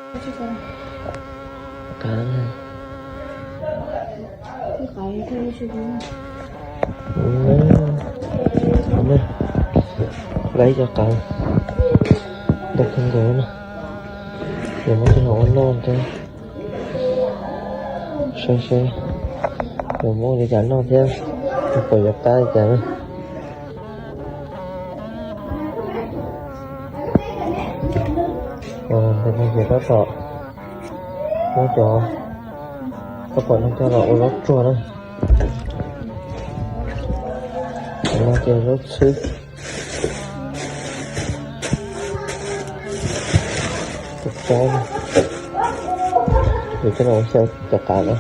Qav, laiv cov qav ntau kawg nkaus na. Yuav muab coj los ua noj thiab. Saib seb yuav muab li cas noj thiab, pom yuav qab li cas na. Ntawm no ces tab tom muab cov, tab tom no coj los ua zaub tsuag na. Ntawm no ces zaub txhwb. Tab tom coj los ua xyaw cov qav no.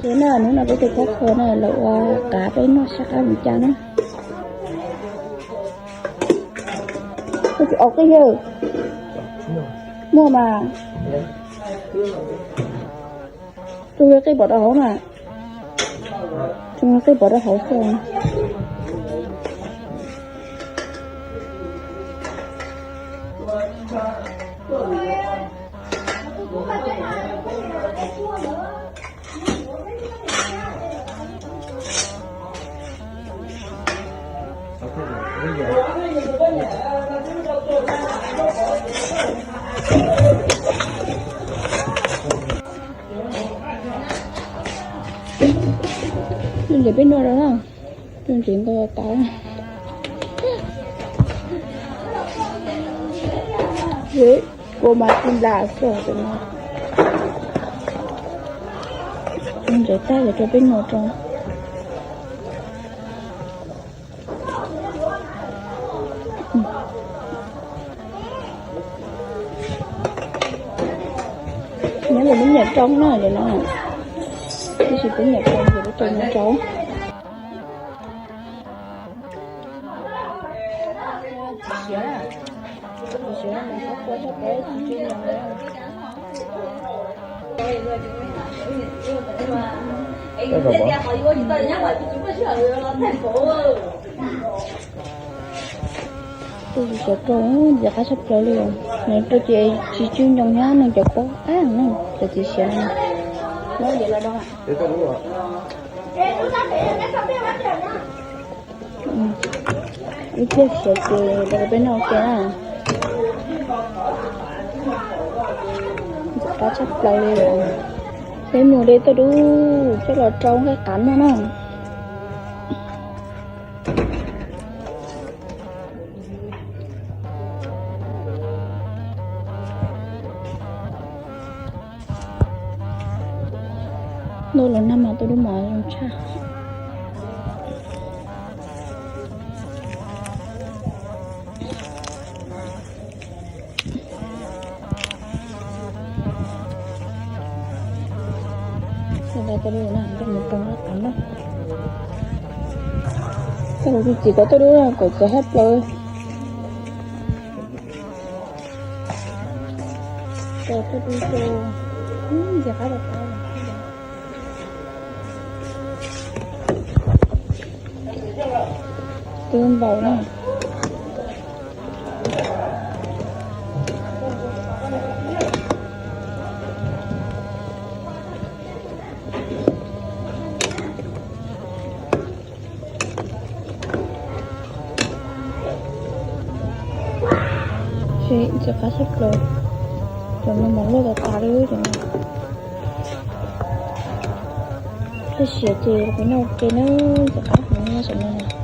Ces na, hnub no peb tus kab kho na, lawv ua qav peb noj saib qab mus cas na. Koj tsis aus qij yawg? Muaj mas. Tus qij pov rau hauv na. Tus qij pov rau hauv xwb. Tus ntses peb noj rau na, tus ntses ntau tas. Ua mas tsis nplas xwb no. Tus ntses tag ces rau peb noj rau. Nyob ntawm peb nyiam rau no ces no, tab sis peb nyiam rau ces peb rau nyob rau. Tus tsis xyaw rau ntxim qab tshaj plaws li, nws rau ces tsis tsw ntoo thiab nws cov pob qab na, cov txiv xyaw no. Ib pliag xyaw ces rau peb noj ua ke na. Ntxim qab tshaj plaws li. Peb mus de tuaj dub coj los rau nqaij qav noj na. Noj los nag mas tuaj dub mas zoo tshaj. Mus rau nqaij qav na. Koj tus txiv kom tuaj dub kom txiv hab plaws. Kom tuaj dub rau. Ntxim qab rau qab. Twb npaum na. Ntxim qab tshaj plaws. Cov no mas loj tas tas li cov no. Tej siav ces kuv noj ua ke na, ntxim qab heev li cov no na.